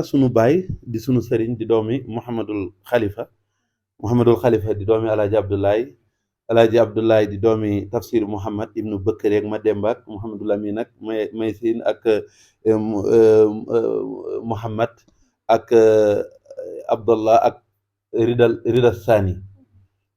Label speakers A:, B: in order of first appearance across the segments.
A: sunu baay di sunu sëriñ di doomi Mouhamadul Khalifa di doomi Alaaji Abdoulaye di doomi Tafsir Mouhamad ibnu Bëkkëri ak Mademba ak Mouhamadul Amin ak Maysin ak Mouhamad ak Abdallah ak Rida Sani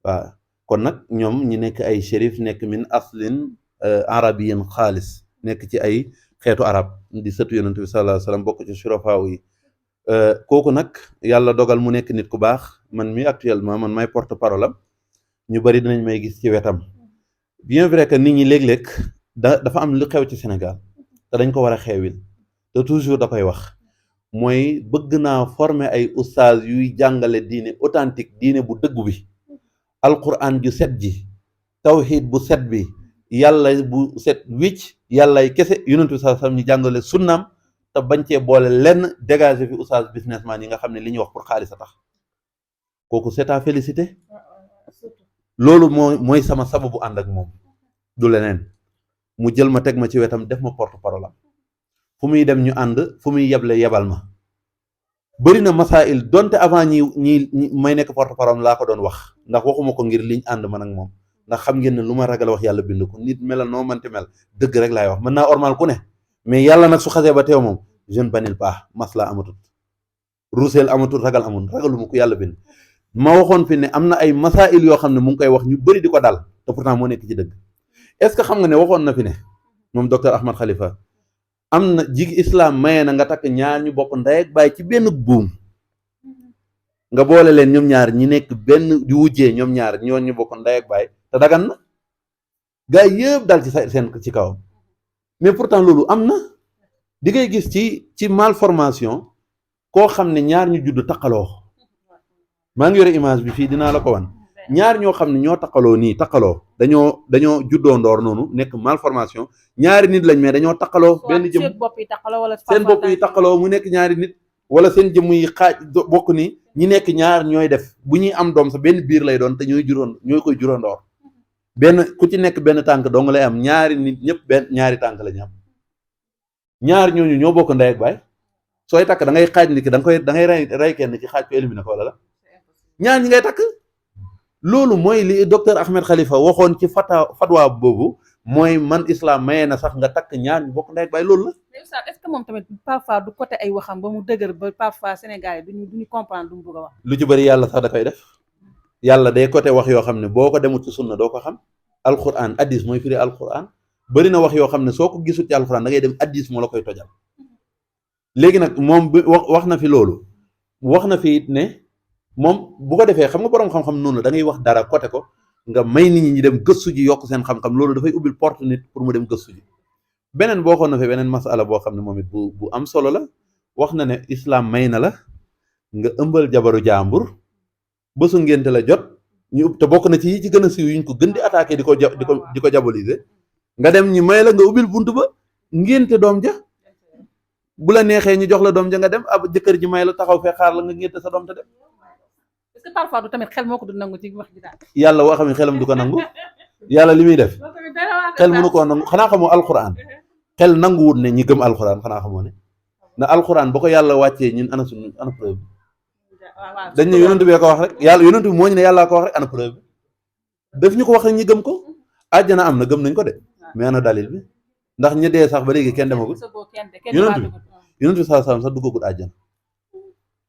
A: waaw kon nag ñoom ñi nekk ay shérif nekk min aslin arabiyin xaalis nekk ci ay xeetu arab di sëtu yonent bi sallallahu alayhi wa sallam bokk ci surafaaw yi kooku nag yàlla dogal mu nekk nit ku baax man mi actuellement man may porte parole am ñu bari dinañ may gis ci wetam bien vrai que nit ñi léeg-léeg dafa am lu xew ci Sénégal te dañ ko war a xeewil te toujours da koy wax mooy bëgg naa former ay oustaz yuy jàngale diine authentique diine bu dëggu bi alquran ju set ji tawxiid bu set bi yàlla bu set wicc yàllay kese yonent bi sallallahu alayhi wasallam ñu jàngale sunnaam te bañ cee boole lenn dégager fi oustaz businessman yi nga xam ne li ñuy wax pour xaalis a tax kooku c'est à féliciter loolu mooy sama sababu ànd ak moom du leneen mu jël ma teg ma ci wetam def ma porte parole am fu muy dem ñu ànd fu muy yeble yebal ma bëri na masail donte avant ñi may nekk porte parole laa ko doon wax ndax waxuma ko ngir liñ ànd man ak moom ndax xam ngeen ne lu ma ragal wax yàlla bind ko nit melal noo manti mel dëgg rek laay wax mën naa ormal ku ne mais yàlla nag su xasee ba teew moom jeune banil paax masla amatut ruuseel amatut ragal amul ragalu ma ko yàlla bind ma waxoon fi ne am na ay masail yoo xam ne mu ngi koy wax ñu bëri di ko dal te pourtant moo nekk ci dëgg est-ce que xam nga ne waxoon na fi ne moom docteur Ahmad Khalifa am na islam maye na nga takk ñaar ñu bokk ndey ak baay ci benn buum nga boole leen ñoom ñaar ñi nekk benn di wujjee ñoom ñaar ñoo ñu bokk ndey ak baay te dagan na gaa yëpp dal ci seen ci kawam mais pourtant loolu am na di ngay gis ci malformation koo xam ne ñaar ñu judd taqaloo maa ngi yore image bi fii dinaa la ko wan ñaar ñoo xam ne ñoo taqaloo nii taqaloo dañoo juddoo ndoor noonu nekk malformation ñaari nit lañ mais dañoo taqaloo benn jëm seen bopp yi taqaloo mu nekk ñaari nit wala seen jëmm yi xaaj bokk ni ñi nekk ñaar ñooy def bu ñuy am doom sa benn biir lay doon te ñooy koy juróondoor benn ku ci nekk benn tànk dong lay am ñaari nit ñëpp benn ñaari tànk la ñu am ñaar ñooñu ñoo bokk ndey ak baay sooy takk da ngay xaaj nit ki da ngay rey kenn ci xaaj ko éliminer ko wala la ñaar ñi ngay takk loolu mooy li docteur Ahmed Khalifa waxoon ci fatwa boobu mooy man islam maye na sax nga takk ñaar ñu bokk ndey ak baay loolu la.
B: est-ce que moom tamit parfois du côté ay waxam ba mu dëgër ba parfois Sénégal yi duñu comprendre lu mu bëgg a wax.
A: lu ci bëri yàlla sax da koy def yàlla day côté wax yoo xam ne boo ko demut ci sunna doo ko xam alquran addis mooy firi alquran bëri na wax yoo xam ne soo ko gisul ci alquran da ngay dem addis moo la koy tojal léegi nag moom bi wax na fi loolu wax na fi it ne. moom bu ko defee xam nga boroom xam-xam noonu la da ngay wax dara côté ko nga may nit ñi dem gëstu ji yokk seen xam-xam loolu dafay ubbil porte nit pour mu dem gëstu ji beneen boo xoon na fi beneen masala boo xam ne moom it bu am solo la wax na ne islam may na la nga ëmbal jabaru jàmbur bésu ngénte la jot ñu te bokk na ci yi ci gën a siiw yuñ ko gën di attaqué di ko diaboliser nga dem ñi may la nga ubbil bunt ba ngénte doom ja bu la neexee ñu jox la doom ja nga dem ab jëkkër ji may la taxaw fee xaar la nga ngénte sa doom te dem
B: parfois du tamit xel moo ko du nangu ci wax ji daal.
A: yàlla woo xam ne xelam du ko nangu yàlla li muy def xel mënu koo nangu xanaa xamoo alquran xel nanguwut ne ñi gëm alquran xanaa xamoo ne na alquran ba ko yàlla wàccee ñun ana preuve bi dañ ne yonent bee ko wax rek yàlla yonent bi moo ñu ne yàllaa ko wax rek ana preuve bi daf ñu ko wax rek ñi gëm ko àjjana am na gëm nañ ko de mais ana dalil bi ndax ñi dee sax ba léegi kenn demagul yonent bi saa sax duggagul àjjana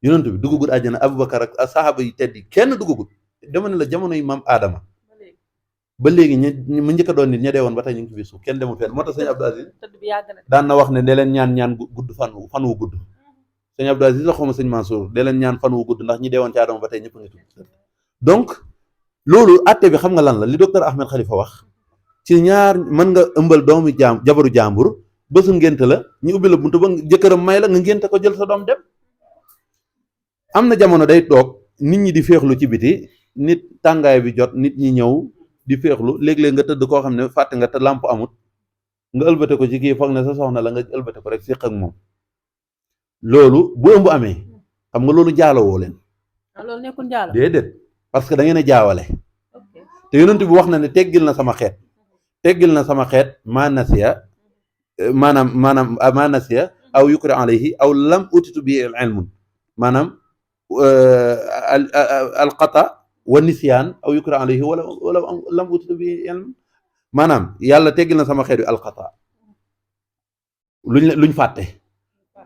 A: yonent bi duggagul àjjana Abubakar ak saxaaba yi tedd yi kenn duggagul dama ne la jamono yi maam Adama ba léegi mu njëkk a doon nit ña dee woon ba tey ñu ngi ci biir suuf kenn demul fenn moo tax sëñ Abdou Aziz daan na wax ne dee leen ñaan gudd fan wu gudd sëñ Abdou Aziz la xawma sëñ Mansour dee leen ñaan fan wu gudd ndax ñi dee woon ci Adama ba tey ñëpp a ngi tudd donc loolu àtte bi xam nga lan la li docteur Ahmed Khalifa wax ci ñaar mën nga ëmbal doomu jabaru jàmbur bésu ngénte la ñu ubbi la buntu ba jëkkëram may la nga ngénte ko jël sa doom dem am na jamono day toog nit ñi di féexlu ci biti nit tàngaay bi jot nit ñi ñëw di féexlu léeg-léeg nga tëdd koo xam ne fàtte nga te làmp amut nga ëlbate ko ci kii foog ne sa soxna la nga ëlbate ko rek séq ak moom loolu bu ëmb amee xam nga loolu jaalowoo leen.
B: loolu nekkul jaalo
A: déedéet parce que da ngeen a jaawale te yonent bi wax na ne teggil na sama xeet maanasiya maanaam maanasiya aw yukra alayhi aw lam utitu bi ilmun maanaam al qata wa nisyaan aw yukra alayhi wala lam utitu bi ilmun maanaam yàlla teggil na sama xeet wi al qata luñ fàtte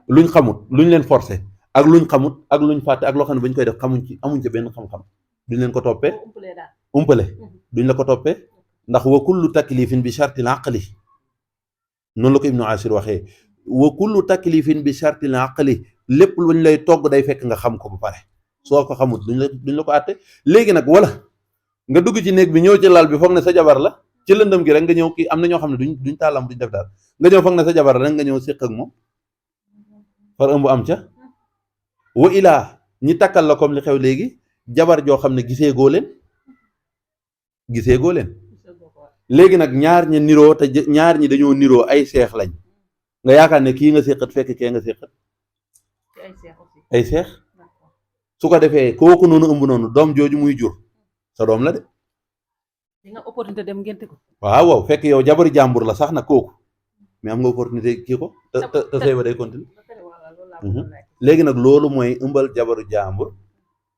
A: luñ xamut luñ leen forcé ak luñ xamut ak luñ fàtte ak loo xam ne bañ koy def xamuñ ci amuñ ci benn xam-xam duñ leen ko toppee umpale duñ la ko toppee ndax wa kullu taklifin bi shartil aqli noonu la ko ibnu ashir waxee wa kullu taklifin bi shartil aqli lépp luñ lay togg day fekk nga xam ko ba pare soo ko xamut duñ la ko àtte léegi nag wala nga dugg ci néeg bi ñëw ci lal bi foog ne sa jabar la ci lëndëm gi rek nga ñëw kii am na ñoo xam ne duñ tàllam duñ def daal nga ñëw foog ne sa jabar rek nga ñëw séq ak moom far ëmb am ca wa ilaa ñi takkal la comme li xew léegi jabar joo xam ne gisee goo leen léegi nag ñaar ñi niroo te ñaar ñi dañoo niroo ay seex lañ nga yaakaar ne kii nga séqat fekk kee nga séqat ay seex su ko defee kooku noonu ëmb noonu doom jooju muy jur sa doom la de
B: di nga opportunité dem ngénte ko
A: waaw fekk yow jabari jàmbur la sax na kooku mais am nga opportunité kii ko te sëy ba day continuer léegi nag loolu mooy ëmbal jabaru jàmbur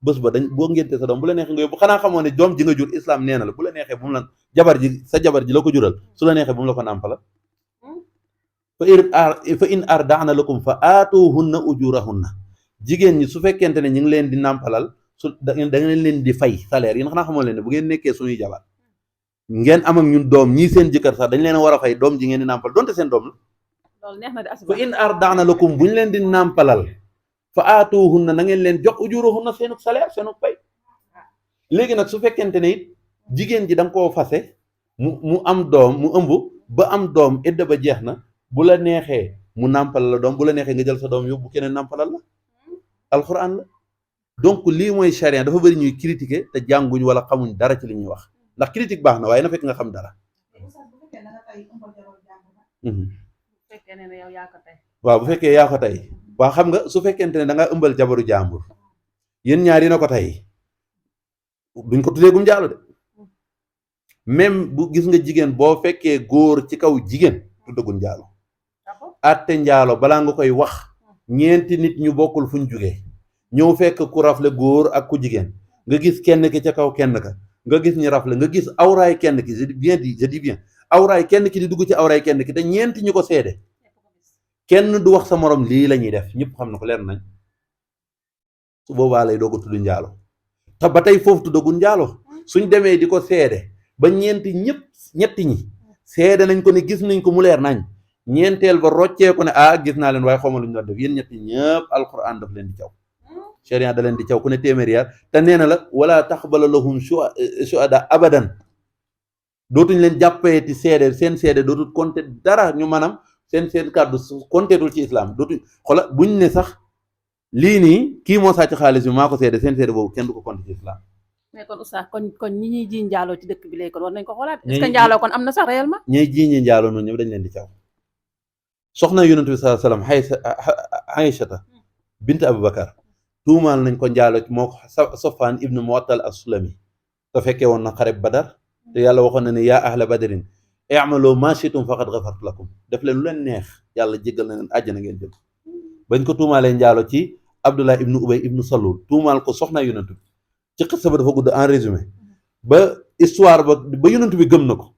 A: bés ba dañ boo ngénte sa doom bu la neexee nga yóbbu xanaa xamoo ne doom ji nga jur islam nee na la bu la neexee bu mu la jabar ji sa jabar ji la ko jural su la neexee bu mu la ko nàmpala fa in ardaana lakum fa aatuhunna ujurahunna jigéen ñi su fekkente ne ñu ngi leen di nàmpalal su da ngeen leen di fay salaire yi xanaa xamoo leen ne bu ngeen nekkee suñuy jabar ngeen am ak ñun doom ñii seen jëkkër sax dañ leen a war a fay doom ji ngeen di nàmpal donte seen doom la
B: loolu neex na de
A: fa in ardaana lakum bu ñu leen di nàmpalal fa aatuhunna na ngeen leen jox ujurahunna seenu salaire seenu fay léegi nag su fekkente ne it jigéen ji da nga koo fase mu am doom mu ëmb ba am doom idda ba jeex na bu la neexee mu nàmpalal la doom bu la neexee nga jël sa doom yóbbu keneen nàmpalal la alxuraan la donc lii mooy charia dafa bëri ñuy critiquer te jànguñ wala xamuñ dara ci li ñuy wax ndax critique baax na waaye na fekk nga xam dara waaw bu fekkee yaa ko tey waaw xam nga su fekkente ne da nga ëmbal jabaru jàmbur yéen ñaar yi na ko tey duñ ko tuddee gum jaalo de même bu gis nga jigéen boo fekkee góor ci kaw jigéen tuddagum jaalo atte njaalo balaa nga koy wax ñeenti nit ñu bokkul fuñ jugee ñëw fekk ku rafle góor ak ku jigéen nga gis kenn ki ca kaw kenn ka nga gis ñi rafle nga gis awraay kenn ki je dis bien awraay kenn ki di dugg ci awraay kenn ki te ñeenti ñu ko seede kenn du wax sa morom lii la ñuy def ñëpp xam na ko leer nañ su boobaa lay doog a tudd njaalo te ba tey foofu tuddagul njaalo suñ demee di ko seede ba ñeenti ñetti ñi seede nañ ko ne gis nañ ko mu leer nañ ñeenteel ba roccee ko ne gis naa leen waaye xawma lu ñu doon def yéen ñetti ñëpp alquran daf leen di caw sharia da leen di caw ku ne téeméer yaar te nee na la wala taqbala lahum shuhada abadan dootuñ leen jàppeeti seede seen seede dootul compté dara ñu maanaam seen kàddu comptétul ci islam dootuñ xola buñ ne sax lii nii kii moo sàcc xaalis bi maa ko seede seen seede boobu kenn du ko compté ci islam
B: mais kon oustaz kon ñi ñuy ji njaaloo ci dëkk bi léegi kon war nañ ko xoolaat est-ce que njaaloo kon am na sax réellement
A: ñuy ji ñi njaaloo noonu ñëpp dañ leen di caw soxna yonent bi sallallahu alayhi wasallam Aïchata bint Abubakar tuumaal nañ ko njaalo moo ko Safaan ibnu Mu'attal as-Sulami te fekkee woon na xareb Badar te yàlla waxoon na ne yaa ahla badrin i'malu maa shi'tum faqad ghafartu lakum def leen lu leen neex yàlla jéggal na leen àjjana ngeen jëm bañ ko tuumaalee njaalo ci Abdullah ibnu Ubay ibnu Salul tuumaal ko soxna yonent bi ci xissa ba dafa gudd en résumé ba histoire ba yonent bi gëm na ko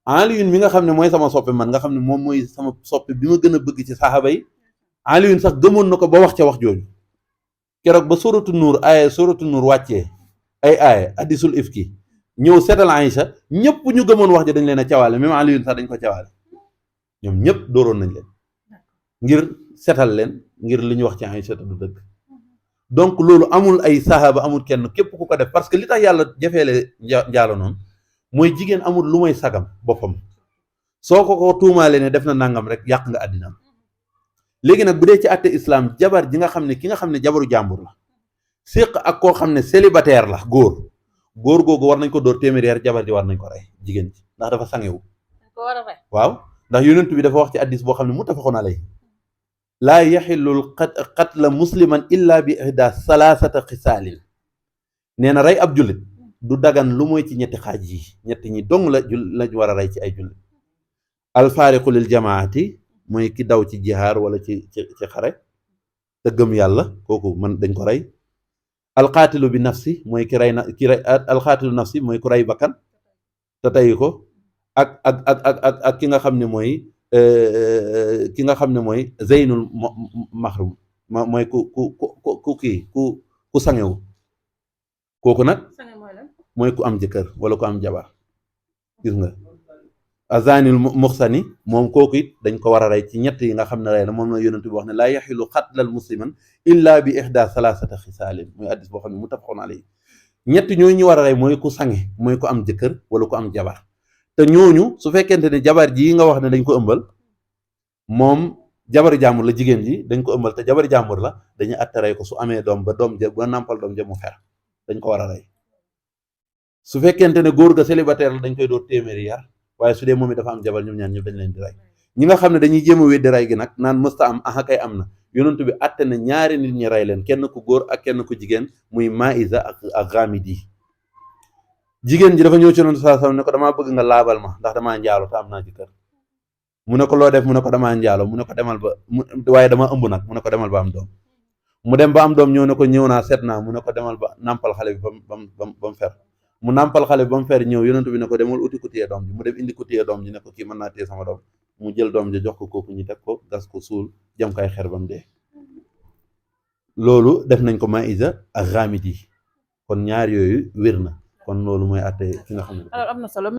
A: Aliyun mi nga xam ne mooy sama soppe man nga xam ne moom mooy sama soppe bi ma gën a bëgg ci saxaaba yi Aliyun sax gëmoon na ko ba wax ca wax jooju keroog ba suratu nuur wàccee ay aaya hadisul ifki ñëw seetal Aïcha ñëpp ñu gëmoon wax ja dañ leen a cawaale même Aliyun sax dañ ko cawaale ñoom ñëpp dooroon nañ leen ngir seetal leen ngir li ñu wax ci Aïcha te du dëgg donc loolu amul ay saxaaba amul kenn képp ku ko def parce que li tax yàlla jafeele njaalo noonu mooy jigéen amul lu may sagam boppam soo ko tuumaalee ne def na nangam rek yàq nga àddinaam léegi nag bu dee ci àtte islam jabar ji nga xam ne ki nga xam ne jabaru jàmbur la séq ak koo xam ne célibataire la góor googu war nañ ko dóor téeméer jabar ji war nañ ko rey jigéen ji ndax dafa sangewu waaw ndax yonent bi dafa wax ci addis boo xam ne muttafaqun alayhi laa yaxillul qatla musliman illa bi ihda salaasata xisaalin nee na rey ab jullit du dagan lu mooy ci ñetti xaaj yi ñetti ñi dong la war a rey ci ay jullit alfaariqu lil jamaati mooy ki daw ci jihaar wala ci xare te gëm yàlla kooku man dañ ko rey. alxaatilu bi nafsi mooy ki rey alxaatilu nafsi mooy ku rey bakkan te tey ko ak ki nga xam ne mooy zeynul mahrum mooy ku sangewu kooku nag mooy ku am jëkkër wala ku am jabar gis nga. azanil muxsani moom kooku it dañ ko war a rey ci ñett yi nga xam ne rey na moom la yonent bi wax ne laa yaxilu xatlal musliman illa bi ihda salasata xisaalin muy addis boo xam ne muttafaqun alayhi ñett ñooñu ñu war a rey mooy ku sange mooy ku am jëkkër wala ku am jabar te ñooñu su fekkente ne jabar ji nga wax ne dañ ko ëmbal moom jabari jàmbur la jigéen ji dañ ko ëmbal te jabari jàmbur la dañuy atte rey ko su amee doom ba doom ja ba nàmpal doom ja mu fer dañ ko war a rey. su fekkente ne góor ga célibataire la dañ koy door téeméeri yar waaye su dee moom it dafa am jabar ñoom ñaar ñëpp dañ leen di rey. ñi nga xam ne dañuy jéem a weddi rey gi nag naan mësta am aha kay am na yonent bi atte na ñaari nit ñi rey leen kenn ku góor ak kenn ku jigéen muy Maïsa ak Ghamidi. jigéen ji dafa ñëw ci yonent sallallahu alayhi wasallam ne ko damaa bëgg nga laabal ma ndax damaa njaalo te am naa jëkkër mu ne ko loo def mu ne ko damaa njaalo mu ne ko demal ba waaye dama ëmb nag mu ne ko demal ba am doom mu dem ba am doom ñëw ne ko ñëw naa seet naa mu ne ko demal ba nàmpal xale bi ba mu fer mu nàmpal xale bi ba mu fer ñëw yonent bi ne ko demal uti ku téye doom ji mu dem indi ku téye doom ji ne ko kii mën naa téye sama doom mu jël doom ji jox ko kooku ñu teg ko gas ko suul jam kay xer ba mu dee. loolu def nañ ko Maïsa ak Ghamidi kon ñaar yooyu wér na kon loolu mooy àtte ki nga xam ne.
B: alors am na solo.